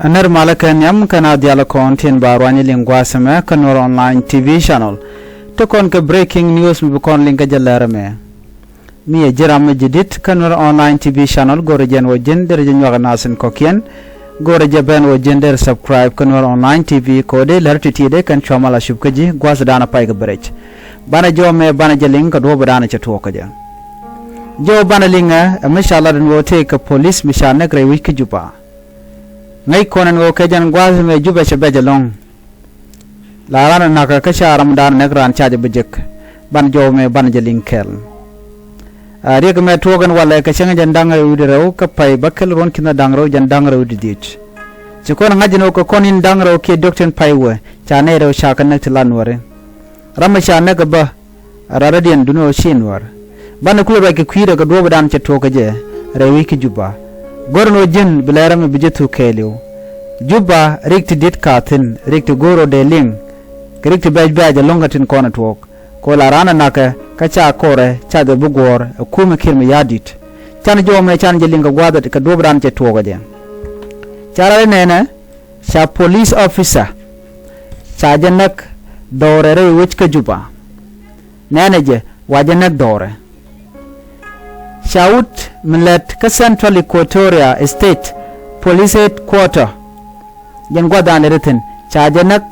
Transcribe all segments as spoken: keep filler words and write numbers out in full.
Ɛ nɛr malä kɛ nhiam kɛn a dhialä kɔn tin ba ruany liŋ gua̱a̱th ɛmɛ kä Nuɛr Online T V Channel. Te kɔn kɛ breaking news mi bi kɔn liŋ kä jɛ lɛr ɛmɛ. Mi ɛ ji̱ ram mi ji̱ di̱t kä Nuɛr Online T V Channel, go̱rɛ jɛn wä ji̱n derɛ jɛ nyuak ɛ nath in kɔ̱kiɛn. Go̱rɛ jɛ ben wä ji̱n derɛ subscribe kä Nuɛr Online T V kɛ wä dee lɛr ti̱ti̱ dee kɛn cua mal a cup kä ji̱ gua̱a̱th dan a pay kɛ bɛ rɛc. Banɛ jɔw mɛ banɛ jɛ liŋ kɛ duɔ̱ɔ̱p dan a cɛ tuɔɔk kä jɛ. Jɔw banɛ liŋ ɛ mi ca lat in wä tëë kɛ polis mi ca nɛk rɛy wi̱c kä Juba. Ŋäc kɔn ɛn ɣöö kɛ jɛn gua̱a̱th mɛ Jubɛ cɛ bɛc ɛlɔ̱ŋ. La raan ɛ nakä kä ca ramdan nɛk raan ca jɛ bi jek. Ban jɔw mɛ ban jɛ liŋ kɛl. A riɛk mɛ tuɔɔk ɛn walɛ kɛ cäŋ jɛn da̱ŋ rɛw wi̱cdɛ rɛw kä pay bäkɛl ruɔ̱n ki̱n da̱ŋ rɛw jɛn da̱ŋ rɛw wi̱cdɛ dhiec. Ci kɔn ŋa̱c ɛn ɣöö kɛ kɔn in da̱ŋ rɛw kiɛ diɔ̱k tin pay wee ca nɛy rɛw ca kɛ näk ti la Nuääri. Ram mi ca näk ɛ bä ɛ rɔ̱dädiɛn duni ɣöö ci Nuäär. Banɛ kulɛ ruac kɛ kui̱dɛ kɛ duɔ̱ɔ̱pdan cɛ tuɔɔk kä jɛ rɛy wi̱c kä Juba. Go̱rɛ ni ɣöö ji̱n bi lɛr ram mi bi jɛ thuk kɛɛliw. Juba rik ti di̱t ka thi̱n, rik ti go̱o̱r ɣöö dee liŋ. Kɛ rik ti bɛ̈c bɛ̈c ɛlɔ̱ŋ kä tin kɔn ɛ tuɔɔk. Kɛ ɣöö la raan ɛ nakä kä ca kɔrɛ ca jɛ bi guɔ̱ɔ̱r ɛ kumɛ Kiir Mayardit. Canɛ jɔw mɛ canɛ jɛ liŋ kɛ gua̱a̱th kɛ duɔ̱ɔ̱pdan cɛ tuɔɔk kä jɛ. Ca raan ɛ nɛnɛ ca police officer ca jɛ näk dhɔrɛ rɛy wec kä Juba. Nɛnɛ jɛ wa jɛ näk dhɔrɛ. Ca wut mi lät kä Central Equatoria State Police Headquarter. Jɛn gua̱thdan lät thi̱n ca jɛ näk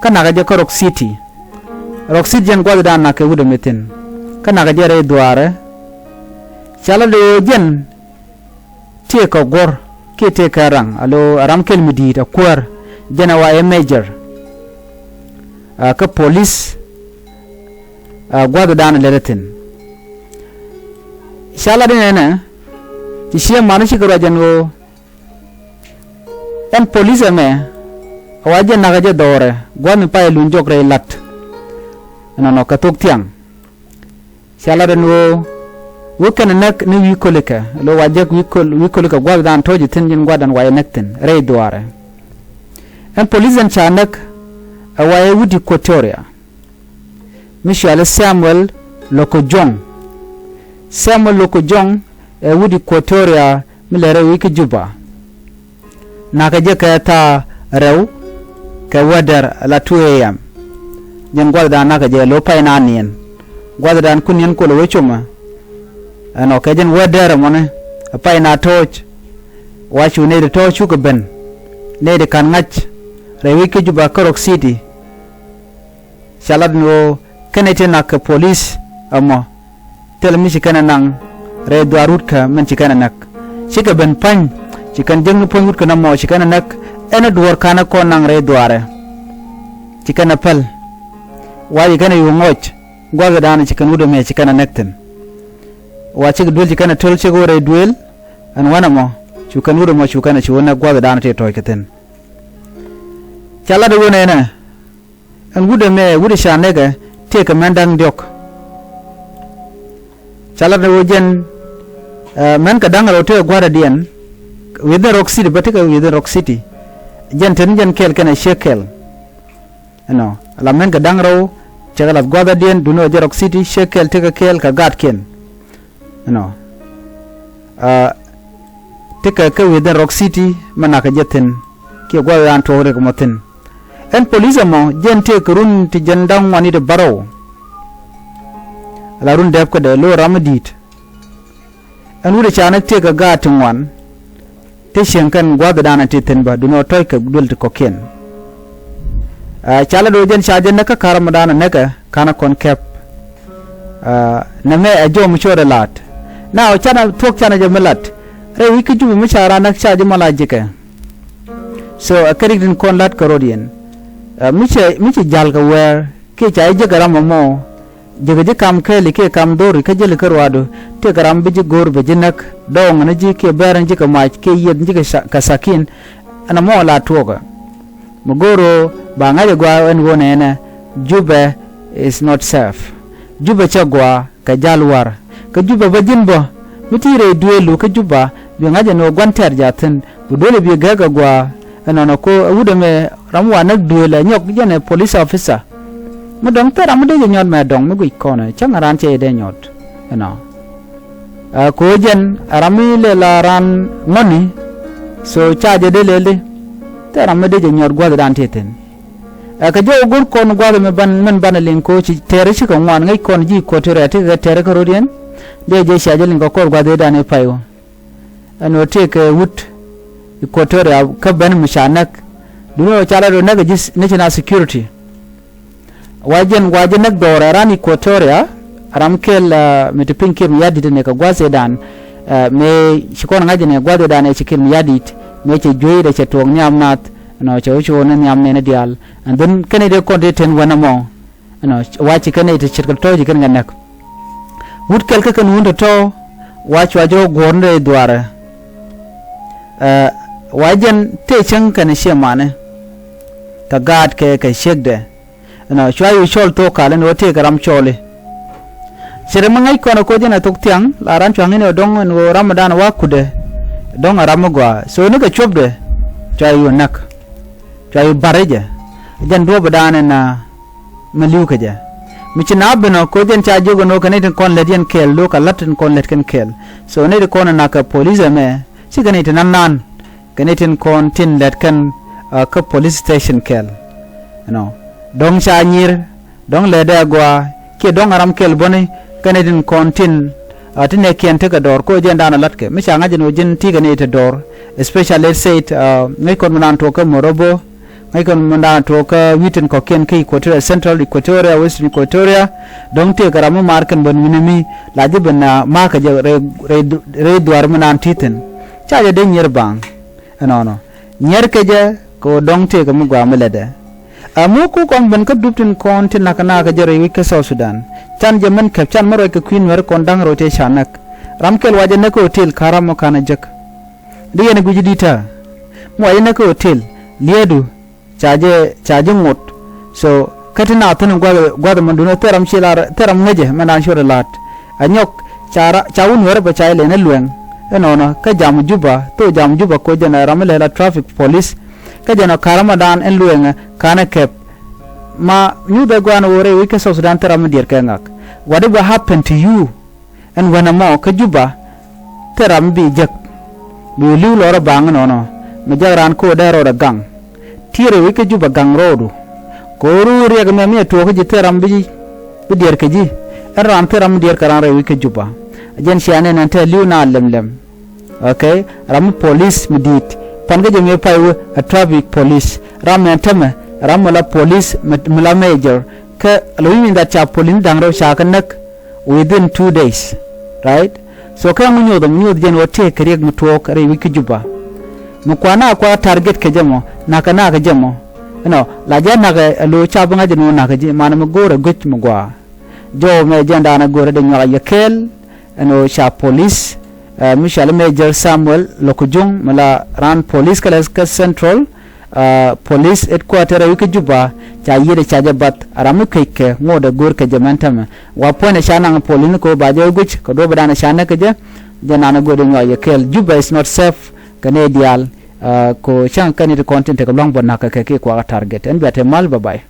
kä nakä jɛ kä Rock City. Rock City jɛn gua̱thdan nakä wut mi thi̱n. Kä nakä jɛ rɛy dhuaarɛ. Ca la do̱o̱ jɛn tëëkɛ guɔ̱r kiɛ tëëkɛ raŋ, alo ɛ ram kɛl mi di̱i̱t a kuäär, jɛn ɛ wa ɛ major. A, kä polis, a, gua̱thdan lät thi̱n. Ca lat inɛnɛ ci ciɛ man cikɛ ruac ɛn ɣöö ɛn polis ɛmɛ ɛ wa jɛ nakä jɛ dhɔrɛ gua̱th mi pay luny jɔk rɛy la̱t. Ɛnɔnɔ kɛ thok thiaŋ. Ca lat ɛn ɣöö wä kɛn näk ni wi̱i̱ kolikɛ, lo wa jek wi̱i̱ kol, wi̱i̱ kolikɛ gua̱thdan to̱c thi̱n ji̱n gua̱thdan wa jɛ näk thi̱n rɛy dhuaarɛ. Ɛn polis ɛn ca näk ɛ wa jɛ wut Equatoria mi cɔali Samuel Lokojong. Samuel Lokojong ɛ wut Equatoria mi lɛ rɛy wi̱i̱ kä Juba. Nakä jɛ kɛ thaa rɛw kɛ wädär la two a.m. Jɛn gua̱thdan nakä jɛ lo̱ pay na niɛn. Gua̱thdan ku niɛn kolɛ wä comä. Ɛnɔ kɛ jɛn wädär ɛmɔni ɛ pay na tɔ̱ɔ̱c. Wa cu nɛy ti tɔ̱ɔ̱c cukɛ ben. Nɛy ti ka̱n ŋa̱c rɛy wi̱c kä Juba kä Rock City. Ca lat ni ɣöö kɛnɛ ti nak kɛ polis ɛmɔ. Thilɛ mi ci kɛn ɛ naŋ rɛy dhuaar wutkä min ci kɛn ɛ näk. Cikɛ ben pa̱ny ci kɛn jek ni puɔ̱ny wutkä nɔmɔ ci kɛn ɛ näk. Ɛn ɛ duɔ̱ɔ̱r ka̱n ɛ kɔn naŋ rɛy dhuaarɛ. Ci kɛn ɛ päl. Wa ci kɛn ɛ yo̱o̱ ŋɔc gua̱thdan ci kɛn wut ɛmɛ ci kɛn ɛ näk thi̱n. Wa cikɛ duel ci kɛn ɛ töl cek ɣöö rɛy duel. Ɛn wanɛ mɔ cu kɛn wut ɛmɔ cu kɛn ɛ ci wä näk gua̱thdan tëë tɔ̱ɔ̱c kɛ thi̱n. Ca lat ɛ ɣöö nɛnɛ. Ɛn wut ɛmɛ wut ɛ ca nɛkɛ tëëkɛ mɛn da̱ŋ diɔ̱k. Ca lat ni ɣöö jɛn, ɛ, mɛn kɛ da̱ŋ rɛw tëëkɛ gua̱a̱rädiɛn. Within Rock City bä tëëkɛ within Rock City. Jɛn teni jɛn kɛɛl kɛnɛ ciek kɛɛl. Ɛnɔ ala mɛn kɛ da̱ŋ rɛw tëëkɛ lath gua̱a̱rädiɛn duni ɣöö jɛ Rock City ciek kɛɛl tëëkɛ kɛɛl kɛ gaatkiɛn. Ɛnɔ. Aa, ti kɛ kɛ within Rock City mɛ nakä jɛ thi̱n kiɛ gua̱th ran tuɔɔk riɛk mɔ thi̱n. Ɛn polis ɛmɔ jɛn tëëkɛ run ti jɛn da̱ŋ ŋuan i̱ ti bärɔw. Ala run dɛp kädɛ lo̱r ram mi di̱i̱t. Ɛn wut ɛ ca näk tëëkɛ gaat ti ŋuan. Ti cieŋ kɛn gua̱thdan ti thi̱n bä duni ɣöö tɔ̱c kɛ duël ti kɔ̱kiɛn. Aa, ca lɛ do̱ jɛn ca jɛ näk kä ka̱r mɔ da̱a̱n ɛ näkɛ ka̱n ɛ kɔn kɛp. Aa, nɛmɛ ɛ jɔw mi cɔɔdɛ la̱a̱t. Na ɣöö canɛ thuɔ̱k canɛ jɛ mi la̱t rɛy wi̱c kä Jubɛ mi ca raan näk ca jɛ mɔ la ji̱kɛ. So ɛ kɛ rik tin kɔn la̱t kɛ rɔ̱diɛn. Aa, mi cɛ, mi cɛ ja̱l kɛ wɛɛr kiɛ ca jɛ ji̱kɛ ram ɛmɔ. Ji̱kɛ ji̱ kam kɛɛli kiɛ kam dho̱ri kä jäli kä ruaadu tëëkɛ ram bi ji̱ go̱o̱r bɛ ji̱ näk dɔɔŋ ni ji̱ kiɛ bɛɛr ni ji̱ kɛ mac kiɛ yieth ni ji̱ kɛ sa-, kɛ sakin. Ɛn ɛmɔ la tuɔɔkä. Mi go̱o̱r ɣöö ba ŋa̱c ɛ gɔaa ɛn ɣöö nɛɛnɛ Jubɛ is not safe. Jubɛ cɛ gɔaa kɛ ja̱l wa̱r. Kä Jubɛ bä ji̱n bä mi ti rɛy duëëlu kä Jubɛ bi ŋa̱c ɛn ɣöö gua̱n tɛ̈r ja̱thi̱n bi duëël bi gɛ̈k ɛ gɔaa. Ɛnɔnɔ ko ɛ wut ɛmɛ ram wa näk duëël ɛ nyɔk jɛn ɛ police officer. Mi dɔ̱ŋ thil ram mi dee jɛ nyɔt mɛ dɔ̱ŋ mi guic kɔnɛ cäŋ ɛ raan cɛ jɛ dee nyɔt. Ɛnɔ. Ɛ ko̱ jɛn ɛ ram mi lɛ la raan ŋɔ̱ni. So ca jɛ dee lɛl di. Ɛ ram mi dee jɛ nyuɔt gua̱thdan ti thi̱n. Ɛ kɛ jɔw go̱r kɔn gua̱th mi ban, min banɛ liŋ ko̱ ci tɛɛri cikɛ ŋuan ŋäc kɔn ji̱ Equatoria ti kɛ tɛɛri kä rot yɛn. Dee jɛ cia jɛ liŋ kɛ kɔr gua̱thdan i̱ pay wä. Ɛn ɣöö tëëkɛ wut Equatoria kä ben mi ca näk. Duŋni ɣöö ca la rɔ näk ji̱ national security. Wa jɛn wa jɛ näk dhɔrɛ ran Equatoria. Ram kɛl mi ti piny Kiir Mayardit ni kɛ gua̱th ëëdan. Mëë ci kɔn ŋa̱c ni gua̱th ëëdan ɛ ci Kiir Mayardit mëë cɛ juey dɛ cɛ tuɔɔk nhiam nath. Ɛnɔ cɛ wä ci ɣöö ni nhiam nɛn diaal. And then kɛn i̱ dee kɔn ti ten wän ɛmɔ. Ɛnɔ wa ci kɛn i̱ ti ce̱tkɛ tɔ̱ ci kɛn kɛ näk. Wut kɛl kä kɛn wun tɔ̱tɔ̱ wa cua jɔk guɔ̱ɔ̱r ni rɛy dhuaarɛ. Ɛ wa jɛn tëë cäŋ kɛn ciɛ mani. Kɛ gaatkɛ kɛ ciekdɛ. Ɛnɔ cua yu cɔl thok kal ɛn ɣöö tëëkɛ ram cɔɔli. Ce̱t mi ŋäc kɔn ɛ koc ɛn ɛ thok thiaŋ la ran cua ŋi̱n ɛ dɔ̱ŋ ɛn ɣöö ramdan wa kutdɛ. Dɔ̱ŋ ɛ ram mi gɔaa so ni kɛ cuɔpdɛ. Cua yu näk. Cua yu ba̱r i̱ jɛ. Jɛn duɔ̱ɔ̱pdan ɛn a mi li̱w kɛ jɛ. Mi ci na ben ɔ koc ɛn ca jiök ɛn ɣöö kɛ ni tin kɔn lät yɛn kɛɛl lo̱k a la̱t tin kɔn lät kɛn kɛɛl. So ni ti kɔn ɛ nak kɛ polis ɛmɛ ci kɛ ni ti nan nan. Kɛ ni tin kɔn tin lät kɛn kä police station kɛɛl. Ɛnɔ dɔ̱ŋ ca nyir dɔ̱ŋ lɛtdɛ agɔaa kiɛ dɔ̱ŋ a ram kɛl bäni. Kɛ ni tin kɔn tin ti nɛɛkiɛn tekɛ dɔɔr koc ɛn da̱a̱n a la̱tkɛ mi ca ŋa̱c ɛn ɣöö ji̱n ti kɛ ni ti dɔɔr. Especially let's say ŋäc kɔn mi naan tuɔɔk kä Morobo. Ŋäc kɔn mi naan tuɔɔk kä wi̱i̱ tin kɔ̱kiɛn kä Equatoria, Central Equatoria, Western Equatoria. Dɔ̱ŋ tëëkɛ ram mi maar kɛn bän wi̱nɛ mi la ji̱ ben a ma̱a̱kä jɛ rɛy dhuaar mi naan ti thi̱n. Ca jɛ dee nyier baaŋ. Ɛnɔnɔ nyier kɛ jɛ kɛ ɣöö dɔ̱ŋ tëëkɛ mi gɔaa mi lätdɛ. Ɛ mi ku kɔn ben kä dup tin kɔn ti nakä nakä jɛ rɛy wi̱c kä South Sudan. Can jɛ mɛn kɛp can mi ruac kɛ kui̱ Nuɛr kɔn da̱ŋ rɛw tëë ca näk. Ram kɛl wa jɛ näk kä hotel ka̱n ram mɔ ka̱n a jek. Di yɛn guic di̱t ta̱a̱ mi wa jɛ näk kä hotel. Li̱eedu ca jɛ ca jɛ ŋot. So kä ti na thi̱n gua̱th gua̱th mɛn duundɛ thil ram ci lar thil ram ŋäcɛ mɛn dan cuɔt la̱a̱t. A nyɔk ca ra ca wun Nuɛr bɛ ca jɛ lɛn ɛ luɛŋ. Ɛnɔnɔ kä jam Juba thok jam Juba koc jɛn ɛ ram mi lɛ la traffic police. Kä jɛn ɔ ka̱n ram mɔ dan ɛn luɛŋɛ ka̱n ɛ kɛp. Ma nyuthɛ gua̱a̱n ɣöö rɛy wi̱c kä South Sudan thil ram mi diɛɛr kɛ ŋak. What ever happen to you? Ɛn wänɛ mɔ kä Juba. Thil ram mi bi jek bi li̱w lɔrä baŋ nɔnɔ. Mi jek raan ko̱o̱t dee rɔɔdɛ gaŋ. Ti rɛy wi̱c kä Juba gaŋ rɔɔdu. Ko̱o̱ru riɛk miɛ miɛ tuɔɔk kä ji̱ thil ram bi bi diɛɛr kɛ ji̱. Ɛn raan thil ram mi diɛɛr kɛ raan rɛy wi̱c kä Juba. Jɛn cia nɛn ɛn te li̱w na lɛm lɛm. Okay. Ram mi police mi di̱i̱t pan kä jɛ mi pay wä a traffic police ram mi ɛn tämɛ. Ram mi la police mi la major. Kä lo wi̱i̱ min that ca police ni da̱ŋ rɛw ca kä näk. Within two days. Right. So kɛ ŋu nyoth ŋu nyoth jɛn wä tëë kɛ riɛk mi tuɔɔk rɛy wi̱c kä Juba. Mi kuan na kua target kɛ jɛ mɔ nakä nakä jɛ mɔ. Ɛnɔ la jɛ nakä ɛ lo ca bi ŋa̱c ɛn wä nakä ji̱ manɛ mi go̱o̱rɛ guic mi gɔaa. Jɔw mɛ jɛn daanɛ go̱o̱rɛ dee nyuak a yɛ kɛɛl. Ɛn ɣöö ca police mi cɔal i̱ Major Samuel Lokujuŋ mi la raan police kɛ lɛ kä Central police headquarter ɛ wi̱c kä Juba ca yiëëdɛ ca jɛ bath a ram mi kueckɛ ŋotdɛ go̱o̱r kɛ jɛ mɛn tämɛ. Wa puɔ̱nydɛ ca naŋ police ni kɛ ɣöö ba jɛ wä guic kɛ duɔ̱ɔ̱pdan ca näk kɛ jɛ. Jɛ nanɛ go̱o̱rɛ nyuak yɛ kɛɛl. Juba is not safe kɛ nɛy diaal. Kɛ ɣöö cäŋ kɛn i̱ ti kɔn tin tekɛ lua̱ŋ bä na̱k kɛ kɛ kiɛ kuakä target ɛn bia te mal bä bay.